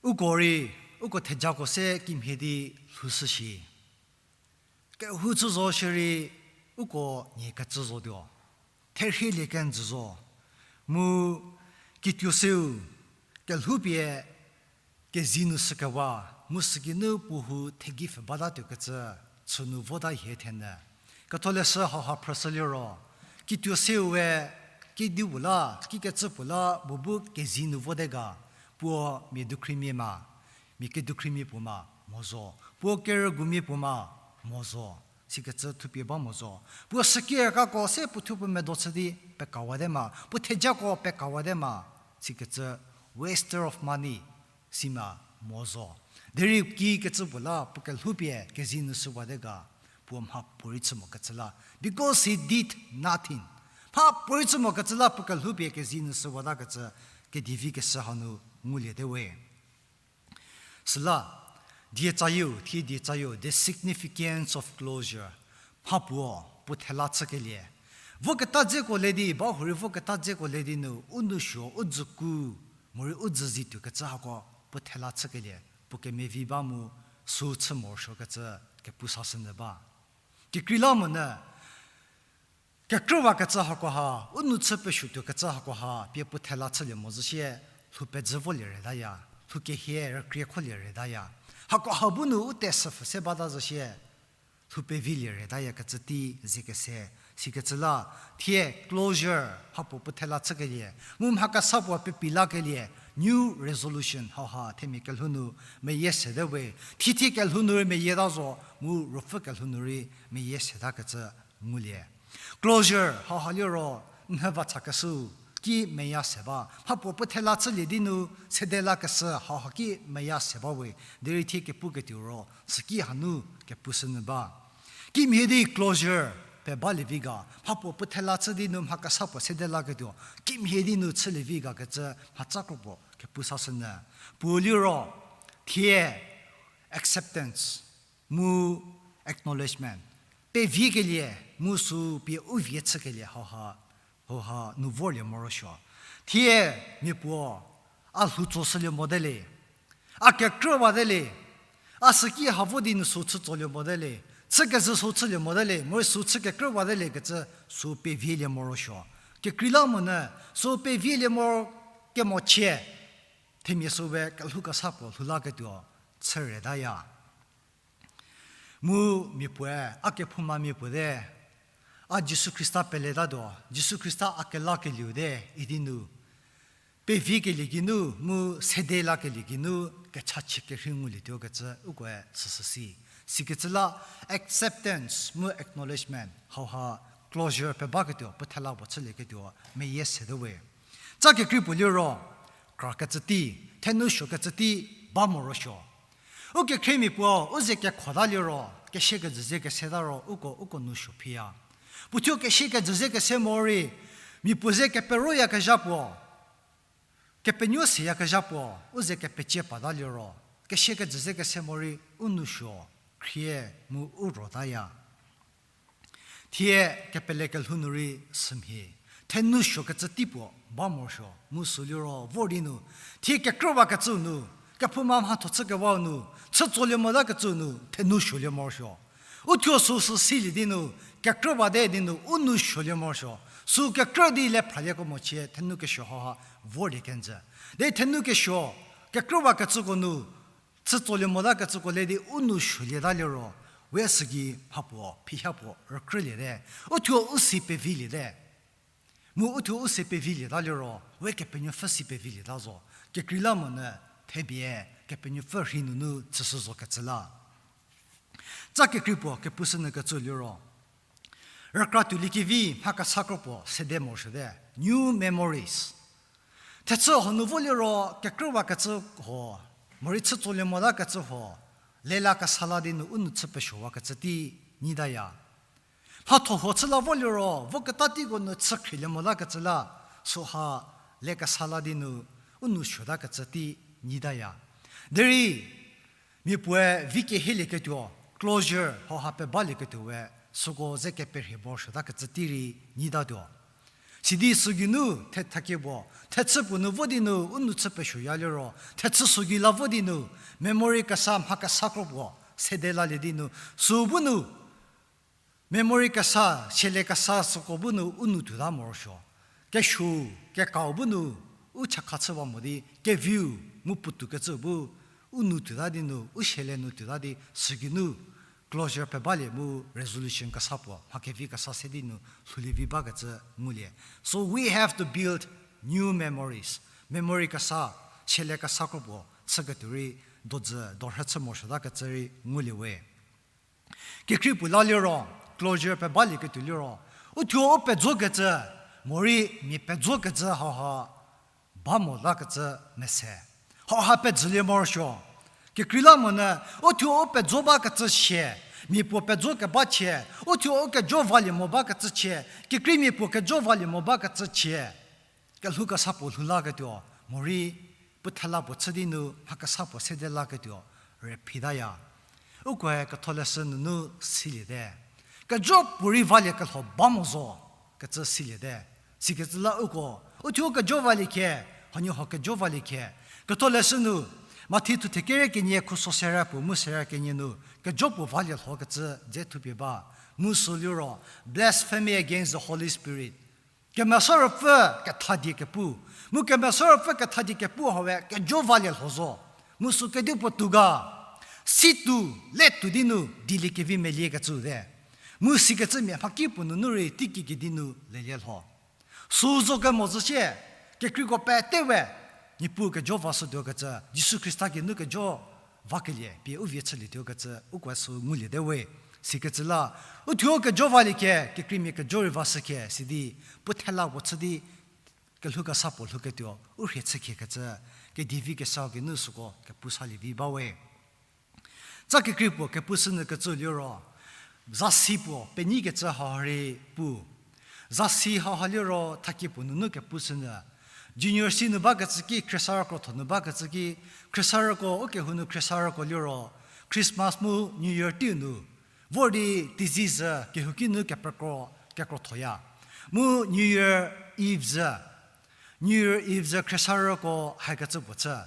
Uko rei, uko thejako se kimhie di lhoushü shi. Kehou chü zo shierei uko nie kecü zotuo. Therhielie kenjü zo. Mu kituo seu, kelhoupie kezei nu shükewa, mu süki nu puo hu thegei pfhü batatuokecü, chü nu vota hie thenyü. Ketholeshü hauha phrüshü liro, kituo seu we kedipuo la, kikecü puo la, puo bu kezei nu vote ga, puo mia dukhrimia ma, mia kedukhrimia puo ma mo zo, puo kerügumia puo ma mo zo, sikecü thupie ba mo zo. Puo süki rükako se puo thuo puo medo chü di pekawate ma, puo thejako pekawate ma, sikecü waster of money si ma mo zo. Derei kikecü puo la puo kelhoupie kezei nu shüwate ga, puo mhapuorei chü mokecü la, because he did nothing. Mhapuorei chü mokecü la puo kelhoupie kezei nu shüwatakecü kedivi keshü hanu nguliete we. Süla, die tsayieu, thie die tsayieu, the significance of closure. Mhapuo, puo thela chükelie. Voketa dzeko le di, bahurei voketa dzeko le di nu, u nousuo, u dzüku, morei u dzüzi tuokecü hako, puo thela chükelie, puo kemevi ba mu, sü chü morosuokecü, kepu sashünyü ba. Kekreilamonyü, kekrüwakecü hakoha, u nou chü pesuo tuokecü hakoha, pie puo thela chülie mo zhü sie, lhou pedzü volie retaya, lhou kehie rükrie kholie retaya. Hakoha bu nu u tesüpfü se bata zhü sie, lhou pevilie retayakecü tei zekese, sikecü la, thie closure, mhapuo puo thela chükelie, mu mha kesa puo pepi lakelie, new resolution, hauha themia kelhou nu meyie sete we, thithie kelhou nu rei meyieta zo, mu ruopfü kelhou nu rei meyie setakecü ngulie. Closure, hauha liro, nhüva chakeshü, ki meya se ba. Mhapuo puo thela chülie di nu, sede lakeshü, hauha ki meya se ba we. Derei thie kepuketuo ro, süki hanu kepushünyü ba. Kimhie di closure, pe balievi ga. Mhapuo puo thela chü di nu, mha kesa puo sede laketuo. Kimhie di nu chülievi gakecü, mhaca kropuo kepusashünyü. Puo liro, thie, acceptance, mu acknowledgement. Peviekelie, mu sü pie u vie chükelie hauha, hauha nu vorlie morosuo. Thie mia puo, a lhou tsoshülie mote le, a kekrüwate le, a süki ha vo di nu sü chü tsolie mote le, chükezhü sü chülie mote le, morei sü chü kekrüwate lekecü sü pevielie morosuo. Kekreilamonyü, sü pevielie moro kemochie, themia sü we kelhou kesa puo lhou laketuo chü retaya. Mu mia puoe, a kephoumamia puo te, a Jisu Khrista peletatuo, Jisu Khrista a kelakelieu te, idi nu, pevikelie geinu, mu sede lakelie geinu, kechachie kerhei ngulietuo kecü, ukoe süsü si. Sikecü la acceptance, mu acknowledgement, hauha closure pebaketuo, puo thela puo chülieketuo, meyie sete we. Tsa kekrei puo liro, kra kecü tei, thenu suo kecü tei, ba morosuo. U kekhriemia puo, u ze kekhota liro, kesie kejü ze keseta ro, uko, uko nu suo phiya. Puo thuo kesie kejü ze kese morei, mia puo ze keperoyakezha puo, kepenuo seyakezha puo, u ze kepecie pata liro, kesie kejü ze kese morei, u nu suo, khrie mu u rotaya. Thie kepele kelhou nu rei sümhie, thenu suo kecü tei puo ba morosuo, mu sü liro vor di nu, thie kekrüwakecü nu, kephouma mhatho chükewau nu, chütsolie motakecü nu, thenu suolie morosuo. U thuo süsü silie di nu, kekrüwate di nu, u nu suolie morosuo. Sü kekrü di le phralieko mochie, thenu kesuo hauha vorlie kenjü. De thenu kesuo, kekrüwakecüko nu, chütsolie motakecüko le di u nu suolieta liro, we sügei mhapuo, phiha puo, rükrüliete. U thuo u si peviliete. Mu u thuo u si pevilieta liro, we Kepenuopfü si pevilieta zo. Kekreilamonyü, themia, Kepenuopfü rhei nunu chüshü zo kecü la. Tsa kekrei puo kepushünyü kecü liro, rükra tuoliekevi mha kesa kro puo sede morosuote, new memories. Thechü hanu vo liro kekrüwakecü ho, morei chütsolie motakecü ho, lela kesa la di nu u nou chü pesuowakecü tei nyitaya. Mhatho huo chü la vo liro, voketa teiko nu chü khrielie motakecü la, süha le kesa la di nu u nou suotakecü tei nyitaya. Derei, mia puoe vi kehielieketuo, closure, hauha pebalieketuo we, süko ze keperhie morosuotakecü tei rei nyitatuo. Sidi sügeinu, the thakie puo, thechü puo nu vo di nu u nou chü pesuoya liro, thechü sügei la vo di nu, memory kesa mha kesa kro puo sede lalie di nu, sü bu nu, memory kesa, siele kesa süko bu nu u nou tuota morosuo. Kesuou, kekau bu nu, u chakha chüwa mo di, keviu, mu puotou kecü bu, u nou tuota di nu, u siele nu tuota di, sügeinu, closure pebalie mu resolution kesa puo, mha kevi kesa se di nu, lhoulie vi bakecü ngulie. So we have to build new memories. Memory kesa, siele kesa kro puo, chüketuo rei, dojü, dorhü chü morosuotakecü rei ngulie we. Kekrei puo la liro, closure pebalieketuo liro, u thuo u pejokecü, morei mia pejokecü hauha, ba motakecü mese. Hauha pejülie morosuo. Kekreilamonyü, u thuo u pejo bakecü chie, mia puo pejo keba chie, u thuo u kejo valie mo bakecü chie, kekreimia puo kejo valie mo bakecü chie. Kelhou kesa puo lhou laketuo, morei puo thela puo chü di nu mha kesa puo sede laketuo, rüphitaya. Ukoe ketholeshü nunu siliete. Kejo puorei valie kelho ba mo zo, kecü siliete. Sikecü la uko, u thuo kejo valie khie, huoniehuo kejo valie khie. Ketholeshü nu, Mathi thu thekere kenie khuso sera puo mu sera kenie nu, kejo puo valie lhokecü dze thupie ba. Mu sü liro, blasphemy against the Holy Spirit. Kemesa Ruopfü kethadie kepu. Mu Kemesa Ruopfü kethadie kepu hawe kejo valie lho zo. Mu sü kedipuo tuo ga. Si tuo, le tuo di nu, dieliekevi meliekecü te. Mu sikecü mia mhakipuo nunu rei teiki kedi nu lelie lho. Sü zo kemo zhü sie, kekreiko pete we, Niepuu kejo va shütuokecü, Jisu Khrista geinu kejo vakelie, pie u vie chülietuokecü, ukoe sü nguliete we. Sikecü la, u thuo kejo valie khie, kekreimia kejo rei va shü khie, sidi, puo thela puo chü di, kelhou kesa puo lhouketuo, u rhie chü khiekecü, kedivi kesau geinu süko, kepu salie vi ba we. Tsa kekreipuo kepu shünyü kecü liro, zasi puo penyikecü hau rei pu. Zasi hauha liro thakie puo nunu kepu shünyü. Junior C nu bakecü ki, khriesarü krotho nu bakecü ki, khriesarüko, ukehou nu khriesarüko liro, Christmas mu New Year teiu nu, vor di disease kehouki nu kepekro, kekrothoya. Mu New Year Eve zhü, New Year Eve zhü khriesarüko haikecü puo chü.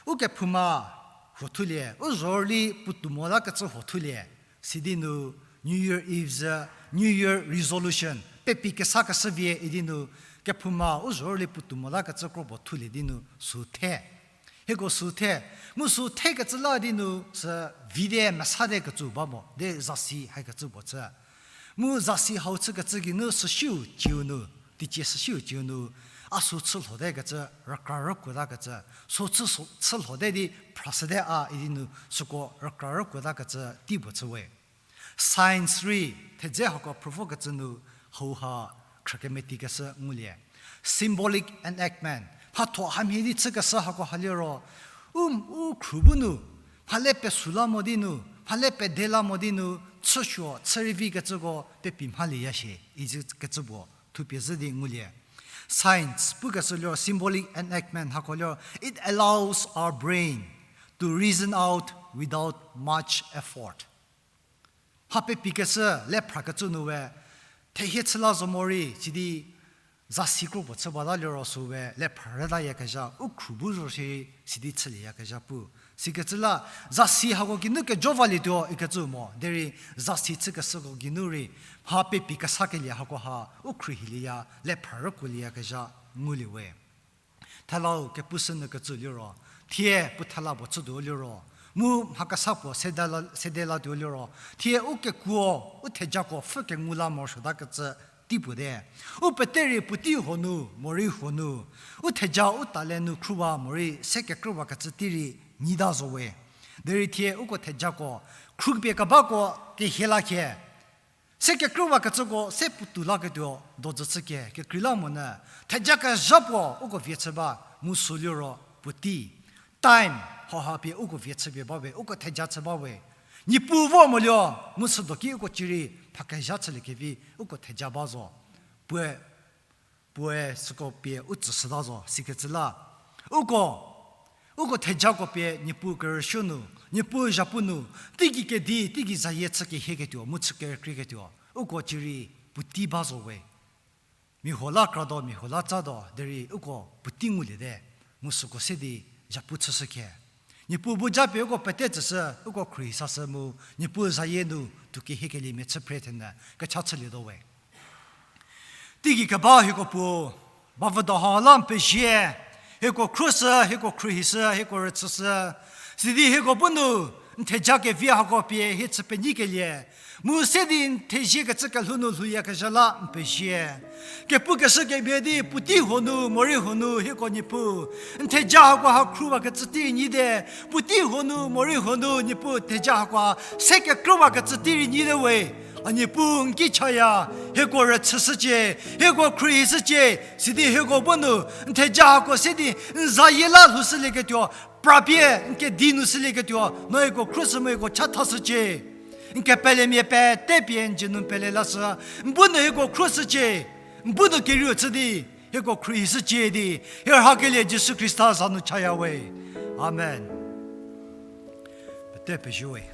U kephouma huo thulie, u zhorüli puotou motakecü huo thulie. Sidi nu New Year Eve zhü, New Year resolution, pepi kesa keshü vie idi nu kephouma u zhorüli puotou motakecü kro puo thulie di nu sü the. Hieko sü the, mu sü thekecü la di nu sü vide mesate kecü ba mo, de zasi haikecü puo chü. Mu zasi hau chükecü geinu süsiu ciu nu, teicie süsiu ciu nu, a sü chülhote kecü, rükra rükuotakecü, sü chü, sü chülhote di phrashüte a idi nu süko rükra rükuotakecü tei puo chü we. Science rei thedze hako phrüvokecü nu hauha khrükemeti keshü ngulie. Symbolic enactment. Mhatho hamhie di chükeshü hako ha liro, u, u khru bu nu, mhale pesü la mo di nu, mhale pede la mo di nu, chüsuo, chü rei vikecüko pepi mhalieya shie, izikecü puo thupie zhü di ngulie. Science pukeshü liro symbolic enactment hako liro, it allows our brain to reason out without much effort. Mha pepikeshü le phrakecü nu we, thehie chü la zo morei, sidi zasi kro puo chü bata liro sü we le phra rütayakezha, u khru bu zo shi, sidi chülieyakezha pu. Sikecü la, zasi hako geinu kejo valietuo ikecü mo, derei zasi chükeshüko geinu rei, mha pepi kesakelie hako ha, u khru hilieya, le phra rükuolieyakezha ngulie we. Thelau kepushü nyü kecü liro, thie puo thela puo chütuo liro, mu mha kesa puo sede la, sede latuo liro, thie u kekuo, u thejako pfhü kengu la morosuotakecü tei puo te. U pete rei puotei huo nu, morei huo nu, u theja u talent nu khrüwa morei se kekrüwakecü tei rei nyita zo we. Derei thie uko thejako, khrüpie kebako kehie la khie. Se kekrüwakecüko se puotou laketuo, dojü chüke, kekreilamonyü, theja kezha puo uko vie chü ba, mu sü liro puotei. Time, hauha pie uko vie chüpie ba we, uko theja chü ba we. Niepuu vor moluo, mu südoki uko cierei, pha kezha chüliekevi, uko theja ba zo. Puoe, puoe süko pie u tsüshüta zo, sikecü la. Uko, uko thejako pie Niepuu kerüsuo nu, Niepuu zhapu nu, teigei kedi, teigei zayie chü kehieketuo, mu chü kerükrie ketuo, uko cierei puotei ba zo we. Mia huo la krado, mia huo la tsado, derei uko puotei nguliete, mu süko se di zhapu chüshü khe. Niepuu bu japie uko pete tsüshü, uko khruohi sashü mu, Niepuu zayie nu, tuo kehiekeliemia chü phre thenyü, kecha chülietuo we. Teigei keba hieko puo, bavüdo ha la n pezie, hieko khruoshü, hieko khruohishü, hieko rüchüshü, sidi hieko bu nu, n theja kevi hako pie hie chü penyikelie, mu se di n thezie kecü kelhou nu lhouyakezha la n pezie. Kepukeshü kemhie di puotei huo nu, morei huo nu, hieko Niepuu, n theja hako ha khrüwakecü tei nyite, puotei huo nu, morei huo nu, Niepuu theja hako ha se kekrüwakecü tei rei nyite we. A Niepuu n ki chaya, hieko rüchüshücie, hieko khruohishücie, sidi hieko bu nu, n theja hako se di, n zayie la lhoushülieketuo, prapie n kedi nu shülieketuo, no hieko khruoshü mu hieko chathashücie. N kepelemia pete pie n dzie nu n pele lashü, n bu nu hieko khruoshücie, n bu nu kerieu chü di, hieko khruohishücie di, hie rhakelie Jisu Khrista za nu chaya we. Amen. Pete pezie we.